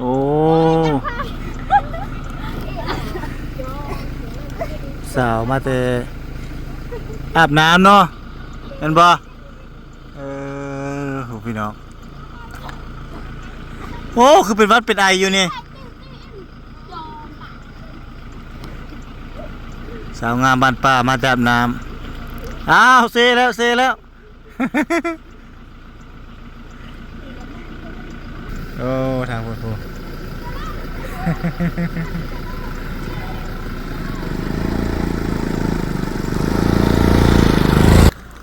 ໂອ້ ສາວມາແຕ່ອາບນ້ຳເນາະ ແມ່ນບໍ່? ເອີ ໂຫ ພີ່ນ້ອງ ໂອ້ ຄືເປັນຫວັດເປັນໄອຢູ່ນີ້. ສາວງາມບ້ານປ່າມາແຕ່ອາບນ້ຳ. ອ້າວ ເຊແລ້ວ ເຊແລ້ວ. ໂອ້ ທາງພຸ້ນ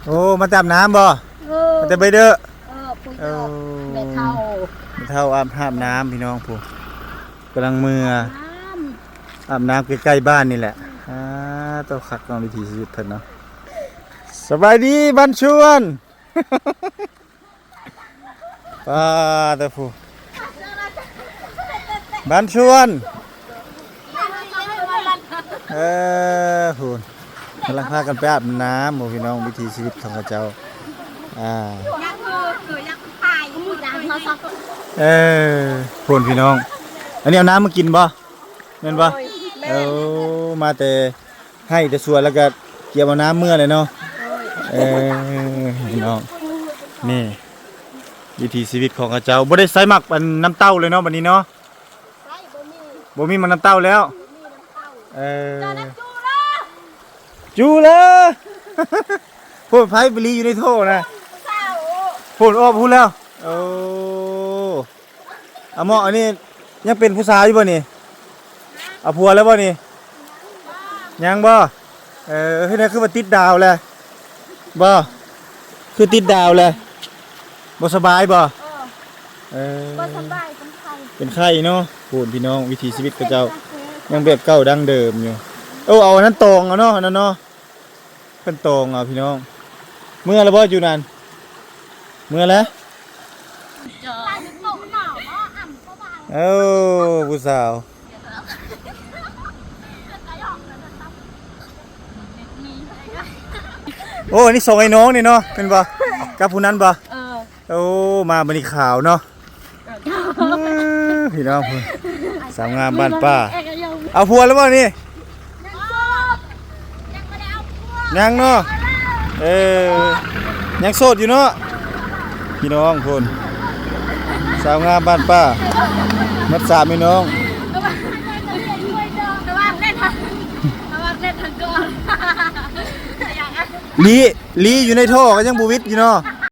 ໂອ້ ມາແຕ່ອາບນ້ຳບໍ່? ເອີ ມາແຕ່ໄບເດີ. ເອີ ຜູ້ ເອີ ແມ່ເຖົ້າ ແມ່ເຖົ້າອາບ ອາບນ້ຳ ພີ່ນ້ອງ ຜູ້ ກຳລັງເມືອ ອາບນ້ຳ ອາບນ້ຳໃກ້ໆບ້ານນີ້ແຫຼະ. ອາ ໂຕ ຄັກເນາະ ວິຖີຊີວິດເພິ່ນເນາະ. ສະບາຍດີ ບ້ານຊວນ. ປ້າ ແຕ່ຜູ້ ບ້ານຊວນ. ເອີ ພຸ້ນ ກຳລັງພາກັນໄປອາບນ້ຳ ໂອ້ ພີ່ນ້ອງ ວິຖີຊີວິດຂອງເຂົາເຈົ້າ. ອາ ເອີ ພຸ້ນ ພີ່ນ້ອງ ອັນນີ້ເອົານ້ຳມາກິນບໍ່? ແມ່ນບໍ່? ໂອ້ຍ ແມ່ນ ເອີ ມາແຕ່ ໄຮ່ແຕ່ສວນ ແລ້ວກໍກຽມເອົານ້ຳເມືອເລີຍເນາະ. ໂດຍ ເອີ ພີ່ນ້ອງ ນີ້ ວິຖີຊີວິດຂອງເຂົາເຈົ້າ ບໍ່ໄດ້ໃສ່ໝາກ ອັນ ນ້ຳເຕົ້າເລີຍເນາະ ບັດນີ້ເນາະ. ໃຊ່ ບໍ່ມີ ບໍ່ມີໝາກນ້ຳເຕົ້າແລ້ວ. ບໍ່ມີນ້ຳເຕົ້າ ເອີ ຈູເລີ ຈູເລີ ໂພດໄຟໄປລີ້ຢູ່ໃນໂຖນະ. ໂພດອອກພຸ້ນແລ້ວ. ໂອ້ ອາໝໍ ອັນນີ້ຍັງເປັນຜູ້ສາວຢູ່ບໍ່ນີ້? ເອົາຜົວແລ້ວບໍ່ນີ້? ຍັງບໍ່? ເອີ ເຮັດໃດຄືວ່າຕິດດາວແຫຼະ? ບໍ່ ຄືຕິດດາວແຫຼະ? ບໍ່ສະບາຍບໍ່? ເອີ ເອີ ບໍ່ສະບາຍ ເປັນໄຂ້ ເປັນໄຂ້ເນາະ. ໂພດ ພີ່ນ້ອງ ວິຖີຊີວິດເຂົາເຈົ້າຍັງແບບເກົ່າດັ້ງເດີມຢູ່. ໂອ້ ເອົາອັນນັ້ນຕອງເອົາເນາະ ອັນນັ້ນເນາະ. ເພິ່ນຕອງເອົາ ພີ່ນ້ອງ ເມືອແລ້ວບໍ່ຢູ່ນັ້ນ? ເມືອແລ້ວ. ເອີ ຜູ້ສາວ ໂອ້ ອັນນີ້ສອງໄອ້ນ້ອງນີ້ເນາະ ແມ່ນບໍ່? ກັບຜູ້ນັ້ນບໍ່? ເອີ ໂອ້ ມາມື້ນີ້ຂາວເນາະ. ເອີ ພີ່ນ້ອງ ສາວງາມບ້ານປ່າ ເອົາຜົວແລ້ວບໍ່ນີ້? ຍັງເນາະ ເອີ ຍັງໂສດຢູ່ເນາະ ພີ່ນ້ອງພຸ້ນ. ສາວງາມບ້ານປ່າ ມັດສາມພີ່ນ້ອງ ລີ້ ລີ້ຢູ່ໃນທໍ່ກໍຍັງບໍ່ຫວິດຢູ່ເນາະ.